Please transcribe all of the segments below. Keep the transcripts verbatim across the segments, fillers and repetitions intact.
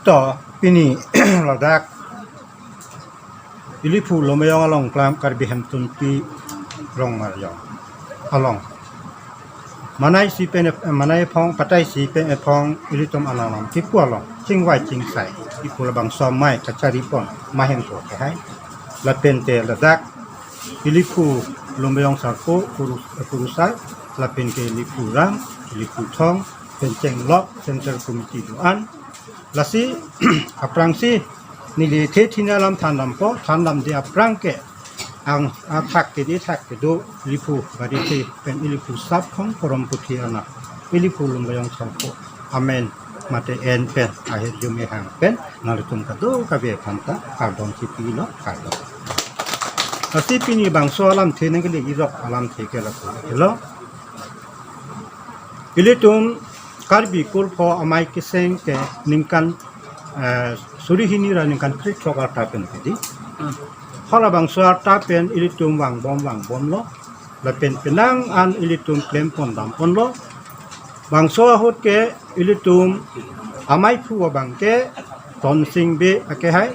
To, pini ladak Iliphu Lumbajong along klam Karbi Hemtunpi Rongmarjong along manai si pen ep-, manai ephong, patai si pen ephong ilitum along along kipu along chingvai chingsai kipu labangso amei kachari pon maheng ko ke hai. Lapen te ladak Iliphu Lumbajong Sarpo Puru-, Purusar, lapen ke Iliphu Ram, Iliphu Thong, pen chenglok Central Committee do-an. Lasi aphrangsi neli the thina lam thandampo, thandamde aphrang ke ang athak kedo thak kedo Iliphu Barithe pen Iliphu Sap Khong Korom Puthi Ana, Iliphu Lumbajong Sarpo amen mate en pen ahirjume hang pen nanglitum kadokave aphanta kardom si pilo, kardom. Lasi pini bangso alamthe nangkele irok alamthe ke lapu helo. Ilitum Karbi Kurpho Amei Keseng ke ningkan, eh, suri hini ra ningkan krethrok arta pen kedi. Hmm. Halabangso arta pen ilitum vangbom vangbomlo. Lapen penang an ilitum klem pon dam ponlo. Bangso ahut ke ilitum ameiphu abang ke Tonsing Bey ake hai.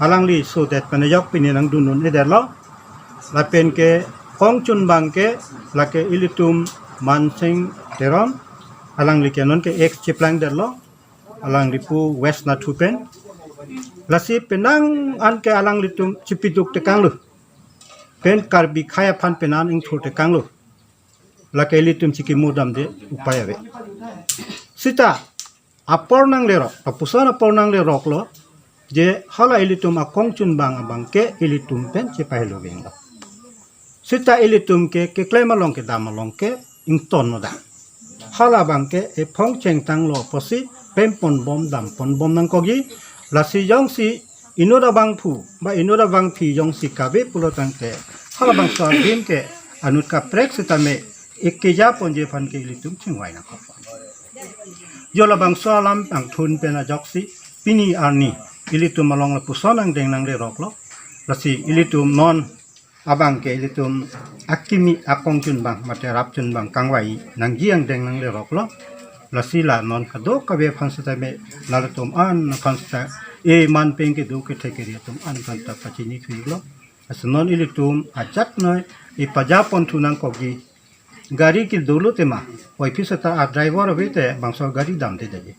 Alangli sodet pen ajok pini nangdun un-edetlo. Lapen ke kongchunbang ke lake ilitum Mansing Teron, alangli ke non ke ex chiplangdetlo, alangli pu West Nathu pen. Lasi penang an ke alanglitum chipiduk tekanglo. Pen Karbi khei aphan penang ingthur tekanglo. Lake ilitum chikimudamde upai ave. Sita apor nanglerok, lapuson apor nangleroklo, je hala ilitum akongchunbang abang ke ilitum pen chepahelo venglo. Sita ilitum ke keklem along kedam along ke ingtonlo da. Halabang ke ephong chengtanglo pusi klem ponbom dam ponbom nangkokji, lasi jongsi inut abangphu ba inut abangpi jongsi kave pulo tangte halabangso adim ke anut kaprek setame ekeja ponji aphan ke ilitum chingvai nangkok. Jo labangso alam angthun pen ajoksi pini arni ilitum along lapuson angdeng nangleroklo. Lasi ilitum non abang ke ilitum akimi akongchunbang mate rapchunbang kangvai nangji angdeng nangleroklo. Lasi la non kadokave aphan setame nanglitum an aphan seta e man pen kedo kethe kere atum an aphanta pachini thulo. Lasi non ilitum ajat noi ipaja ponthu nangkokji. Gari ke dolo tema, puvoiphit seta a driver ave te bangso gari damde detji.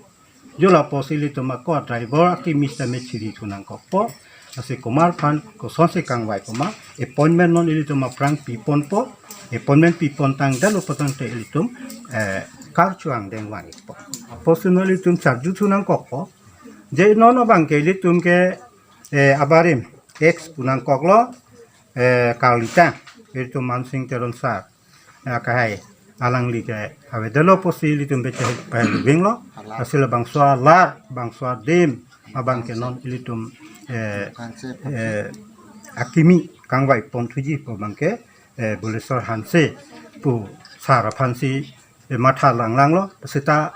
Jo lapusi ilitum ako a driver akimi setame chiri thu nangkokpo. Lasi komat aphan kosonsi kangvai koma, appointment non ilitum aphrang piponpo. Appointment pipontangdetlo pulo tangte ilitum, eh, karcho angdeng vangpo. Pusi non ilitum charju thu nangkokpo. Je non abang ke ilitum ke, eh, abarim ex pu nangkoklo, eh, karlitang ilitum Mansing Teron sir, eh, kahai alangli ke avedetlo pusi ilitum beche pahelo venglo. Lasi labangso alar, bangso adim abang ke non ilitum, eh, eh, akimi kangvai ponthuji pu abang ke, eh, Boleswar Hanse pu sir aphansi, eh, matha langlanglo, seta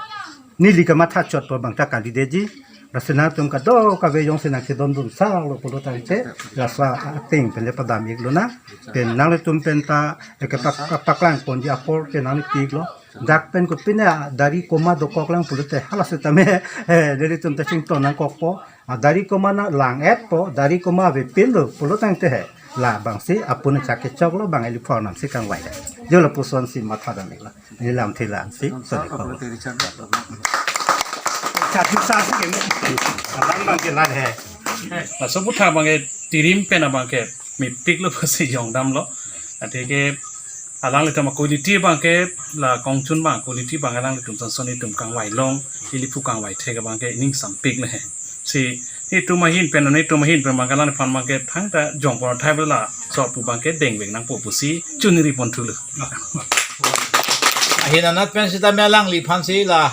neli kamatha chotpo abangta kalidetji. Lasi nangtum kadokave jongsi nangchedondun salo pulo tangte, laso ateng pen le padam iklo na. Pen nanglitum penta, eh, kepak-, paklang ponji apor ke nangli piklo. Dak pen kopine dari koma dokoklang pulote hala setame, eh, nelitum ta chington nangkokpo. A dari koma nanglang-etpo, dari koma avepinlo pulo tangte he. Labangsi apun chak kechoklo, bang ili program si kangvai. Jo lapusonsi matha dam iklo. Neli lamthe la-ansi. Sorry, sorry. Chak sa si ke. Abang abang ke la he. Laso aphuthak abang ke tirim pen abang ke mepiklo pusi jongdamlo. Athe ke alanglitum a-quality abang ke la kongchunbang quality abang alanglitum son son itum kangvai long, ili phu kangvai thek abang ke ining sampik le he. Si itum ahin pen, itum ahin pen abang ke alangliphan abang ke thangta jongpon thai bela so pu abang ke dengvek nangpo pusi chunri ponthulo. Ahin anat pen sitame alangliphansi la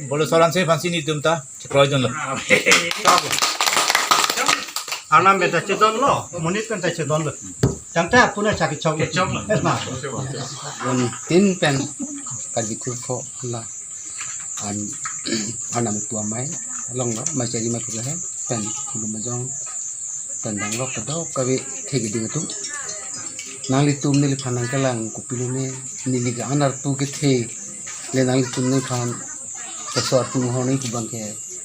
Boleswar Hanse aphansi nelitum ta chekroidunlo. Arnam pen ta chedonlo, monit pen ta chedonlo. Tangte apun chak kechoklo. Kechoklo. Yes, ma. Don tin pen Karbi Kurpho la an, Arnam pu amei along lo, machari ma kula he, pen Khulum Majong, pen danglok kadokave thek ding atum. Nanglitum neliphan nangkelang kopilo ne, neli ke an artu kethe le nanglitum neliphan keso artu hor nangji pu abang ke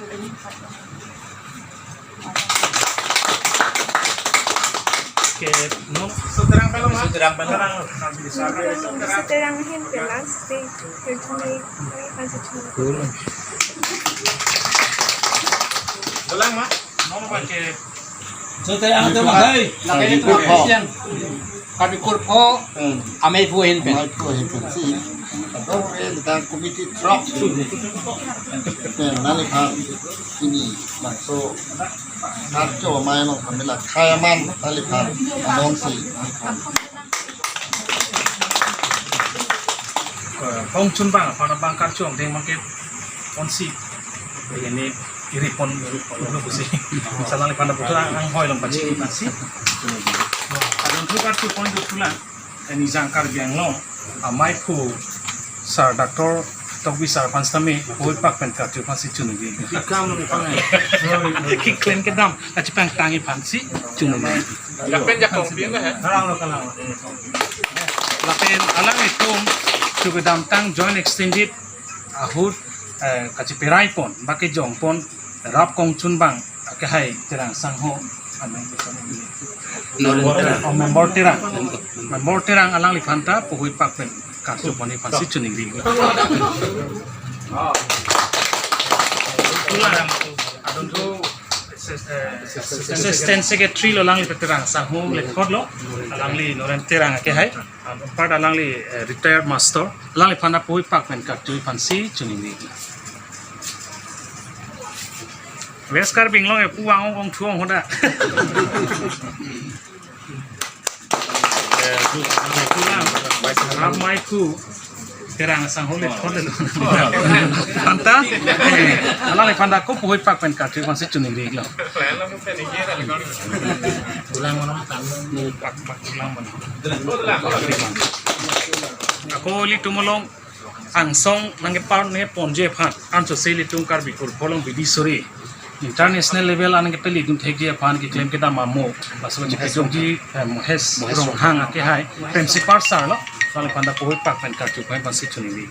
Ke, no? Soterang palo, ma? Soterang palo. Soterang, Soterang ahin ke last day. Thirty-nine, thirty-nine. Dolang, ma? Nono ba ke. Soterang atum akhai. Karbi Kurpho. Karbi Kurpho. Hmm. Amei phu ahin pen. Amei phu ahin pensi. Kadokave ladak committee throk. Pen nangliphan pini bangso karcho amei along kami la khei aman nangliphan anonsi. Eh, kongchunbang, pada bang karcho angdeng mangke onsi. Ini iri pon lo pusi. Nangliphan dak putar anghoi along pachini nasi. Adunthu karcho pon duthulang. Ini jang Karbi Anglong amei phu Sir Doctor Tokbi Sir aphan sitame puhoi pak pen karcho aphansi chuningri. Kam ni kam ni. Keklem kedam kachipangtang aphansi chuningri. Lapen jakong pin na, eh? Kalang lo, kalang lo. Lapen alanglitum kedamtang joint extended ahut, eh, kachiperai pon, baki jong pon, rap kongchunbang akehai Terang Sangho, amen. Member Terang. Oh, member Terang. Member Terang alangliphan ta puhoi pak pen karcho pon aphansi chuningri. Adunthu Assistant Secretary lo alangli Terang Sangho le khot lo, alangli Noren Terang akehai. Anpar alangli, eh, retired master, alangliphan ta puhoi pak pen karcho aphansi chuningri. West Karbi Anglong e puang ong ong thuang hoda. Eh, du-, du-, du-, Rap amei phu Terang Sangho le khot lo. Aphan ta, eh, alangliphan ta ko puhoi pak pen karcho aphansi chuningri lo. Pak, pak, ulang mana? Ako ilitum along angsong nangkepar nangkeponji aphan, ansose ilitum Karbi Kurpho along bidi suri international level an nangkepeli dun thekji aphan keklem kedam amo, laso chepajokji, eh, Mohesh Ronghang akehai, Principal Sir lo, alangliphan ta puhoi pak pen karcho aphansi chuningri.